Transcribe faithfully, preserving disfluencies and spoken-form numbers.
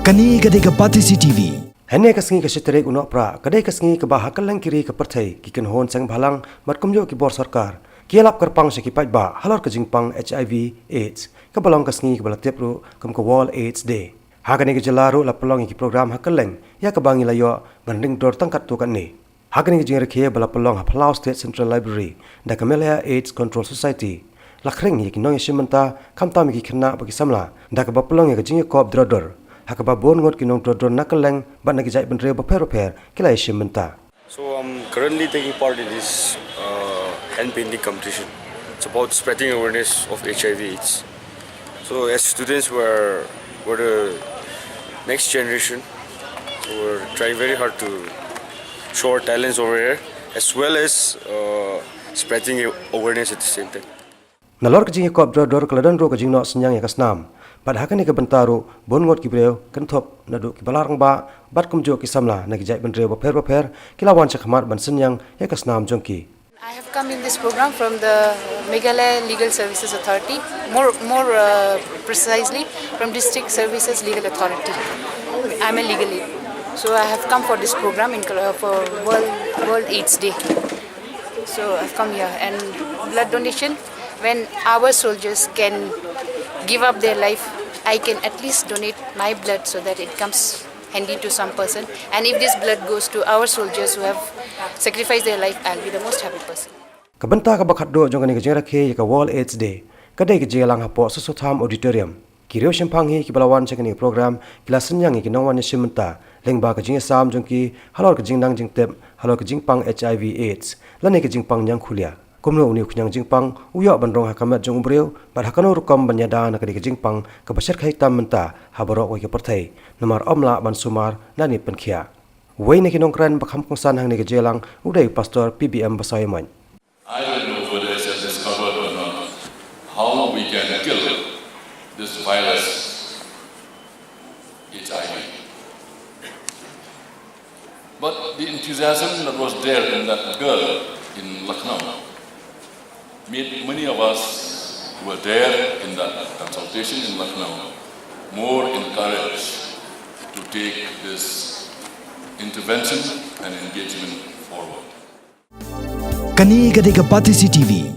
Kane ka dei ka Batesi T V. Hynne ka sngi ka shi tarik u Nohprah, ka dei ka sngi kaba ha kylleng ki ri ka pyrthei, ki kynhun seng bhalang bad kumjuh ki bor sorkar ki ïalap kyrpang sha ki paidbah halor ka jingpang H I V AIDS, kaba long ka sngi kaba la tip ruh kum ka World AIDS Day. Ha kane ka jylla ruh la pynlong ïa ki program ha kylleng ïa kaba ngi la ïoh ban ring dur tang katto katne. Ha kane ka jingrakhe ba la pynlong ha Palau State Central Library da ka Meghalaya AIDS Control Society, la khring ïa ki nongïashim bynta, khamtam ïa ki khynnah bad ki samla, da kaba pynlong ïa ka jingïakop dro dur, ha kaba bun ngut ki nongdro dur na kylleng bad na ki jaitbynriew bapher bapher ki la ïashim bynta. So I'm currently taking part in this uh, hand painting competition. It's about spreading awareness of H I V AIDS. So as students, we're, we're the next generation. So we're trying very hard to show our talents over here, as well as uh, spreading awareness at the same time. Nalor ka jingïakop dro dur ka la don ruh ka jingnoh synñiang ïa ka snam. Bad ha kane ka bynta ruh bun ngut ki briew, kynthup naduh ki balang rangbah bad kumjuh ki samla na ki jaitbynriew bapher bapher, ki la wan sha khmat ban synñiang ïa ka snam jong ki. I have come in this program from the Meghalaya Legal Services Authority, more, more uh, precisely from District Services Legal Authority. I'm a legal aid. So I have come for this program in, uh, for World, World AIDS Day. So I've come here and blood donation, when our soldiers can give up their life, I can at least donate my blood so that it comes handy to some person. And if this blood goes to our soldiers who have sacrificed their life, I'll be the most happy person. Ka bynta kaba khatduh jong kane ka jingrakhe ïa ka World AIDS Day ka dei ka jingïalang hapoh Soso Tham Auditorium. Ki riew shemphang hi kiba la wan sha kane ka program ki la synñiang ïa ki nongwan ïashim bynta lyngba ka jingïasam jong ki halor ka jingnang jingtip halor ka jingpang H I V AIDS lane ka jingpang ñiangkhulia. Kumno une u khñiang jingpang u ïoh ban rung ha ka met jong u briew bad ha kano rukom ban ïada na kane ka jingpang kaba shyrkhei tam mynta ha baroh kawei ka pyrthei, namar ym lah ban sumar lane pynkhiah. Uwei na ki nongkren ba kham kongsan hangne ka jingïalang u dei u Pastor P B M Basaiawmoit. I don't know whether it's discovered or not how we can kill this virus, H I V. But the enthusiasm that was there in that girl in Lucknow made many of us who were there in that consultation in Lucknow more encouraged to take this intervention and engagement forward. Kane ka dei ka Batesi T V.